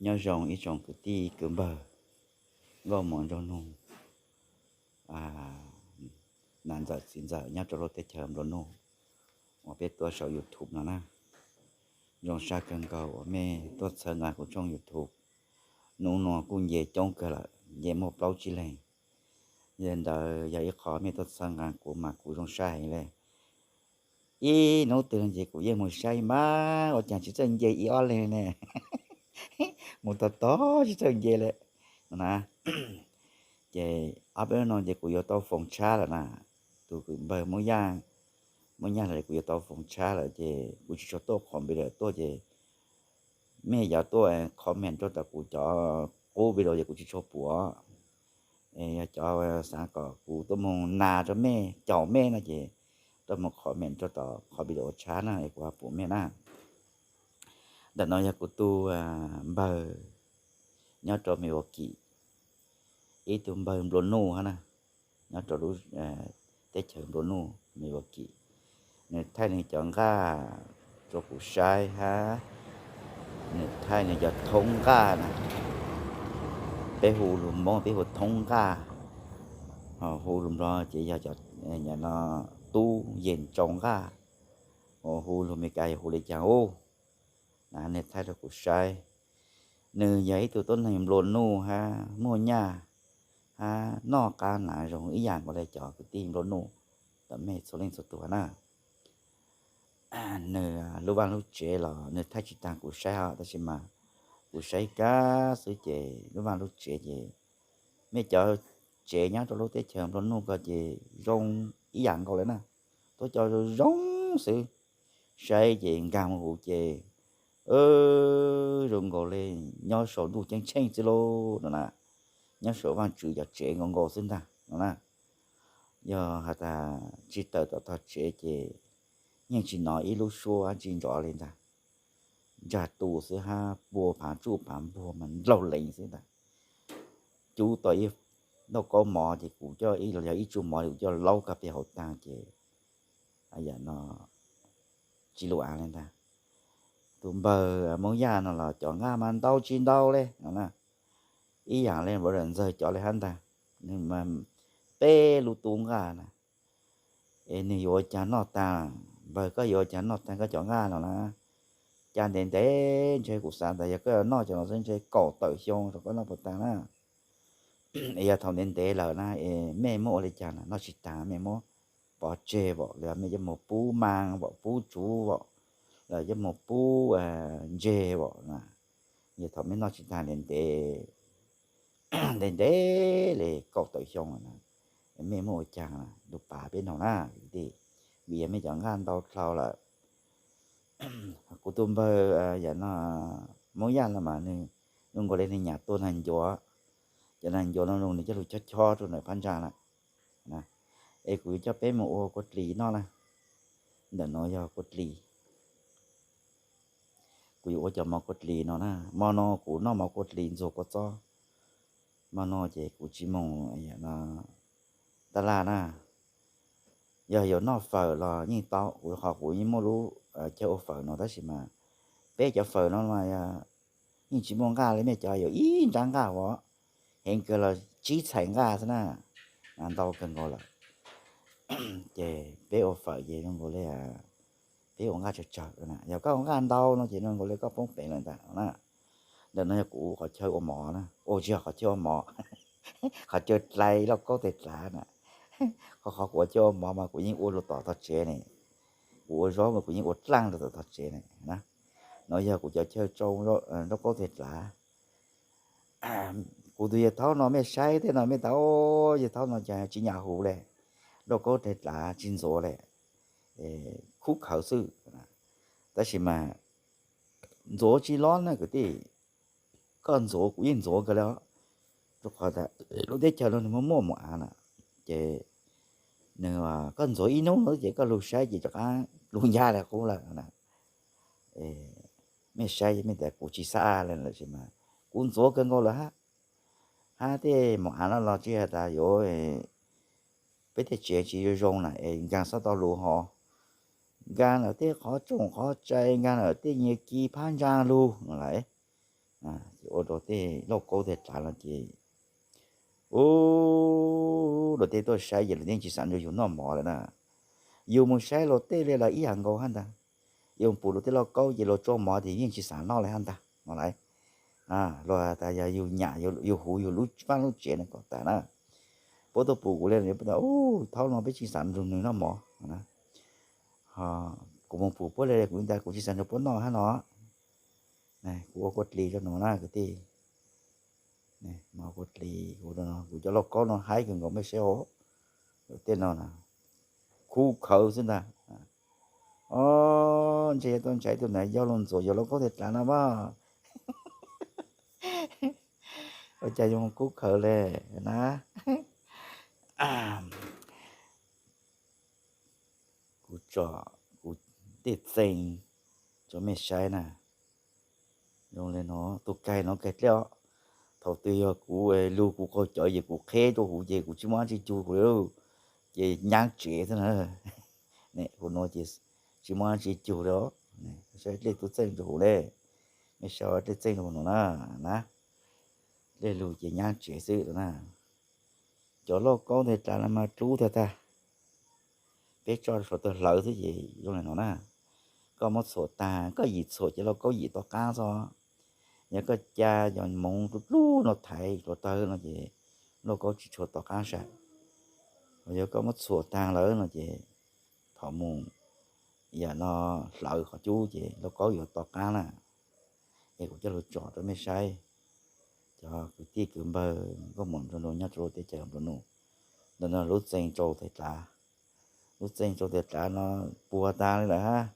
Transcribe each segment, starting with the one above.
Nyob zoo ib tsoom kwv tij kwv npawg, nkauj muam nraug nug, nam ntxawm txiv ntxawm nyob rau lub teb chaws nplua nuj uas peb tuaj saum YouTube no na. Zoo sab kawg nkaus uas mej tuaj txhawb nqa kuv tshooj YouTube. Nub nua kuj nce coob kawg lawm, nce muaj plaub tsib leeg. Yog ntawd yog ib qho mej tuaj txhawb nqa kuv mas kuv zoo sab heev le. Ib hnub twg ces kuv yeej mus saib mas ua cas tsis txawj nce ib ob leeg ne. Mus tog tog tsis txawj nce le no na. Ces ob peb hnub no ces kuv yuav tau foos tshab lawm na. Tus kwv npawg Hmoob Yaj, Hmoob Yaj lawm kuv yuav tau foos tshab lawm ces kuv tsis tshua tuaj qhov video tuaj ces mej yuav tuaj comment rau tom kuv cov qub video ces kuv tsis tshua pum. Yog cov xav kom kuv tuaj mus nas rau mej caum mej no ces tuaj mus comment rau tom qhov video tshab na es kuv ho pum mej na. Ntawm no yog kuv tus npawg nyob rau Milwaukee, ib tug npawg nplua nuj hab na, nyob rau lub teb chaws nplua nuj Milwaukee. Nws thaij nws cov nqaj rau kuv saib hab, nws thaij nws cov thoob nqaj na. Peb hu lus Hmoob peb hu thoob nqaj, ho hu lus Nplog ces yog cov no tub yees tsau nqaj, ho hu lus Meskas yog hu li cas ub. Nws thaij rau kuv saib. Nws yog ib tug tuab neeg nplua nuj hab muaj nyaj hab noj qab hnav zoo ib yam nkaus li cov kwv tij nplua nuj tom mej txhua leej txhua tus na. Nws lub vaj lub tsev los nws thaij tsis taag kuv saib os, tab sis mas kuv saib kag xwb ces lub vaj lub tsev ces mej cov tsev nyob rau lub teb chaws nplua nuj ko ces zoo ib yam nkaus li na, tuab cov zoo zoo xwb. Saib ces nkaag mus huv ces zoo nkaus li nyob saum ntuj ceeb tsheej xwb lauj no na, nyob saum Vaajtswv cov tsev nkaus nkaus xwb ntag no na. Yog has tas tsis tawm tom tog tsev ces yeej tsis hnov ib lub suab tsi nrov li ntag. Ntsag tu xwb hab pua phav tsuj phav npuag mas nplaug lees xwb ntag. Cub tau ib ntaub kaub mov ces kuv coj, yog ib tsuj mov kuv coj laub kag peg hauv taag ces yam no tsis lug av li ntag. Tus npawg Hmoob Yaj no los cov nqaj mas ntau tsis ntau li no na, ib yam li brother Ntxawg cov li hab ntag. Peb lub tub nqaj na, es nwg yuav ua caag noj taag? Npawg, koj yuav ua caag noj taag koj cov nqaj no na? Ca ntev ntev ntshe kuv xav tas yog koj yuav noj cov no xwb ntshe kaum tawm xyoo rau koj noj puas taag na. Es yog thaum ntev ntev lawm na es mej muab ua li caag na? Noj tsis taag mej muab pov tseg vom, los mej coj mus pub maa vom, pub tsuv vom, los coj mus pub ntseg vom na. Yog thaum mej noj tsis taag ntev ntev ntev ntev li kaum tawm xyoo na, mej muab ua caag na? Lug pav peb noog na kwv tij, vim yog mej cov nqaj ntau dlhau lawm. Kuv tus npawg yam no, Hmoob Yaj no mas nwg zoo nkaus li nwg nyam tuaj naag ncuav, cov naag ncuav no zoo nwg coj lug chob chob rua ntawm phab ntsa na. Es kuv yuav coj peb mus ua kua dlis noj na. Ntawm no yog kua dlis. Kuv yuav ua cov mov kua dlis no na. Mo no kuv noj mov kua dlis ntxuag kua txob. Mo no ces kuv tsis moog taj laj na. Yog yuav noj fawm los yeej tau, kuv qhov kuv yeej muaj lub chaw ua fawm no tab sis mas peb cov fawm no mas yeej tsis muaj nqaj li, mej cov yuav ib nrab nqaj as, heev kawg los tsib txhais nqaj xwb na, ntau kawg nkaus lawm. Ces peb ua fawm ces zoo nkaus li peb ua nqaj tsawg tsawg na, yog koj ua nqaj ntau no ces zoo nkaus li koj poob peev lawm ntag na. Ntawm no yog kuv qhov chaw ua mov na, ua tsis yog qhov chaw ua mov, qhov chaw dlai lauj kaub teg dlav na. Qhov qhov kuv ua chaw ua mov mas kuv yeej ua lug tom tog tsev ne, kuv ua zaub mas kuv yeej ua dlaaj lug tom tog tsev ne na. No yog kuv cov chaw tsau lauj kaub teg dlav. Kuv tus yawg thaub no mej saib tej no mej tas, yawg thaub no cas tsis nyam huv le, lauj kaub teg dlav tsis ntxuav le, khub khawv xwb. Tab sis mas ntxuav tsis loj na kwv tij, koj ntxuav kuv yeej ntxuav kawg li os. Rau qhov tas lub teb chaws no nwg muaj muaj mos av na, ces nwg, koj ntxuav ib hnub no ces koj lug saib ces rov qab lug ncaj li qub lawm na. Mej saib mej tas kuv tsis xav le lawm sis mas kuv ntxuav kawg nkaus lawm hab. Hab tej mos av no los tsis has tas yuav, peb tej tsev tsis zoo zoo na es nkaag xob tau lug ho, nkaag ntawm tej qhov tsoom qhov tsai, nkaag ntawm tej nyiag ki phab ntsa lug no lawm. Ces ua rau tej lauj kaub tej dlav no ces, u, luag tej tuaj saib ces luag yeej tsis xav nrog yus noj mov lawm na. Yus mus saib luag tej li los ib yam nkaus hab ntag. Yus mus pum luag tej lauj kaub ces luag tso mov ces yeej tsis xav noj li hab ntag no lauj. Luag tas yog yus nyam yus huv yus lub vaj lub tsev no kom tas na. Puab tuaj pum kuv li, u, thaum no peb tsis xav nrog nws noj mov. Kuv mus pum puab li kuv tas kuv tsis xav nrog puab noj hab no. Kuv ua kua dlis rau no na kwv tij. Ua kua dlis, kuv cov lauj kaub no haib kawg nkaus mej saib os. Tej no na, kub khawv xwb ntag. O, ntshe yog tau ntshai tus nav yau los ntxuav yog lauj kaub tej dlav no mas. Ua cas yuav kub khawv li na. Kuv tsom kuv tej txeej rau mej saib na. Zoo li no, tus kais no kais dlej os. Thaum twg yog kuv lug kuv qaug cawv ces kuv qheb rau huv ces kuv tsis muaj dlaab tsi cug kuv li, ces nyaab tsev xwb na. Kuv no ces tsis muaj dlaab tsi cug li. Saib dlej tub txeej rau huv le, mej saib dlej txeej rau huv no na, na, dlej lug ces nyaab tsev xwb na. Cov lauj kaub ntawd tas los mas dlub tag tag, peb tso saum tawg hlawv xwb ces zoo li no na. Koj muab txhuam tag, koj yim txhuam ces lauj kaub yim tom qaab xwb. Yog koj ca cov moov dlub dlub no thaiv hluav taws no ces lauj kaub tsis tshua tom qaab saib. Yog koj muab txhuam tag lawm no ces thaum mus yam no hlawv qhov cub ces lauj kaub yuav tom qaab na. Es kuv coj lug tsom rau mej saib. Cov kwv tij kwv npawg nkauj muam nraug nus nyob rau lub teb chaws nplua nuj, ntawm no lub txeej rau tes dlav, lub txeej rau tes dlav no puag tag li lawm hab.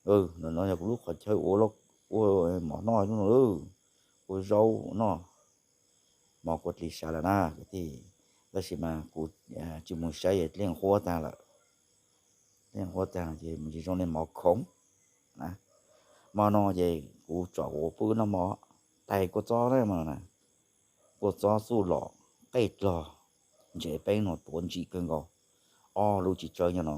Ntawm no yog kuv lub qhov chaw ua, ua mov noj lub no, ua zaub noj, mov kua dlig sawv lawm na kwv tij. Tab sis mas kuv tsis mus saib, dlej nqhuab tag lawm. Dlej nqhuab tag ces mus tsis zoo li mov khoov. Hmo no ces kuv tsom kuv pub noj mov, tais kua txob na, kua txob xuj lom qej dlog, ntsev peeb no tuav ntsim kawg nkaus, ob lub tsis tsawb nyob no.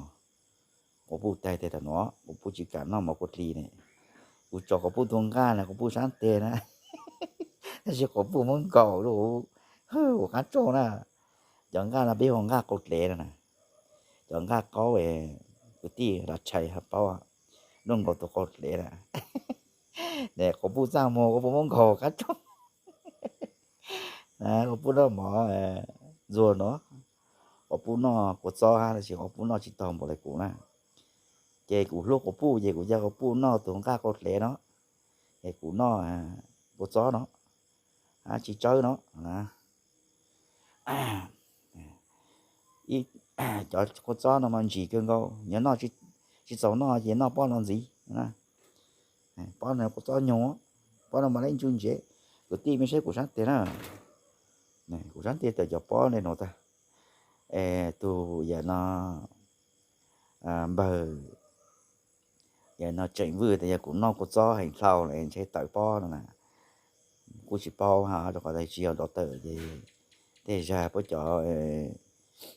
Kuv pub tais tes tag no, kuv pub tsis kam noj mov kua dlig ne. Kuv tsom kuv pub tus nqaj na, kuv pub sab tes na, tab sis kuv pub muab nkaus lub, ua qaab tsaug na. Cov nqaj no peb hu nqaj qau dlev no na. Cov nqaj qaub kwv tij los tshais ho paub, lub nkaus tus qau dlev na. Ne kuv pub txaj muag, kuv pub muab nkaus qaab tsaug. Kuv pub noj mov ntxuag no, kuv pub noj kua txob hab, tab sis kuv pub noj tsis taug npaum li kuv na. Ces kuv hlub kuv pub ces kuv ca kuv pub noj tus nqaj qau dlev no, es kuv noj kua txob no, tsis tsawb no. Cov kua txob no mas ntsim kawg nkaus, yog noj tsis txaus noj ces noj pob no ntxiv. Pob no kua txob nyoog, pob no mas leb ntsw ntsev. Kwv tij mej saib kuv sab tes na, kuv sab tes tawm cov pob le nuav tag. Es tus yam no npawg, yam no tseem vwj tas yog kuv noj kua txob heev dlhau lawm ntshe tawm pob no na. Kuj tsis paub hab, rau qhov tsis yog doctor ces tej zag puab cov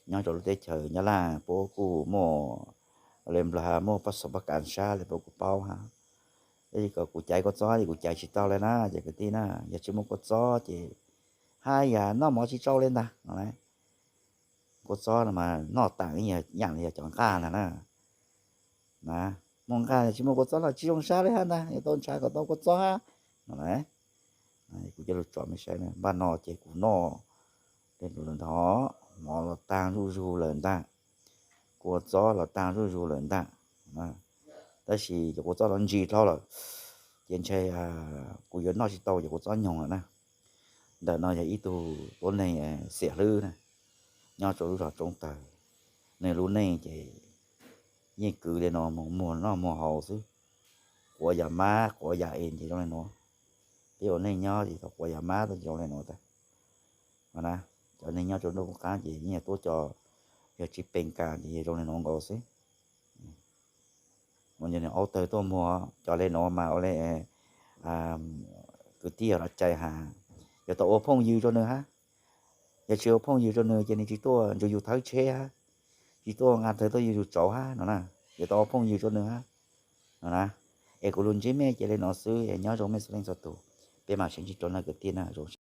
nyob rau lub teb chaws Nyab Laj puab kuj muaj, le Nplog muaj pab xov pab kav sab le puab kuj paub hab. Tab sis kom kuv caiv kua txob ces kuv caiv tsis tau li na cov kwv tij na. Yog tsis muaj kua txob ces haj yam noj mov tsis tsau li ntag no. Kua txob no mas noj taam ib yaam li yog cov nqaj ntag na. Na, muaj nqaj tsis muaj kua txob los tsis zoo sab li hab ntag, yuav tau ntshaw kom tau kua txob hab no na. Kuv coj lug tsom mej saib, npaj no ces kuv noj le nuav lawm ntag, mov los taag zuj zug lawm ntag, kua txob los taag zuj zug lawm ntag. Tab sis cov kua txob no ntsim dlhau lawm, ces ntshe kuv yuav noj tsis tau cov kua txob nyoog lawm na. Ntawm no yog ib tug tuab neeg xiam hlwb na, nyob rau lub zog Tsoob Tawg. Nws lub neej ces yeej kwv li no, muag noj muag haus xwb, quav yam mab quav yam es ces zoo li no. Peb ua neej nyob ces tau quav yam mab tau zoo li no tag. Cov neeg nyob rau ntuj qub qab ces yeej tuab cov, yog tsis peem kas ces yog zoo li no nkaus xwb. Aub tawg tuaj muag cov li no mas ua li kwv tij los cais has, yuav tau ua phooj ywg rau nws hab. Yog tsis ua phooj ywg rau nws ces nws tsis tuaj nrug yus thawb tsheb hab, tsis tuaj nqa tawg tuaj yug yus tsauv hab no na. Yuav tau ua phooj ywg rau nws hab no na. Es kuv lug ntsib mej ces li no xwb, nyob zoo mej txhua leej txhua tug. Peb mam sib ntsib dua na kwv tij na, zoo siab.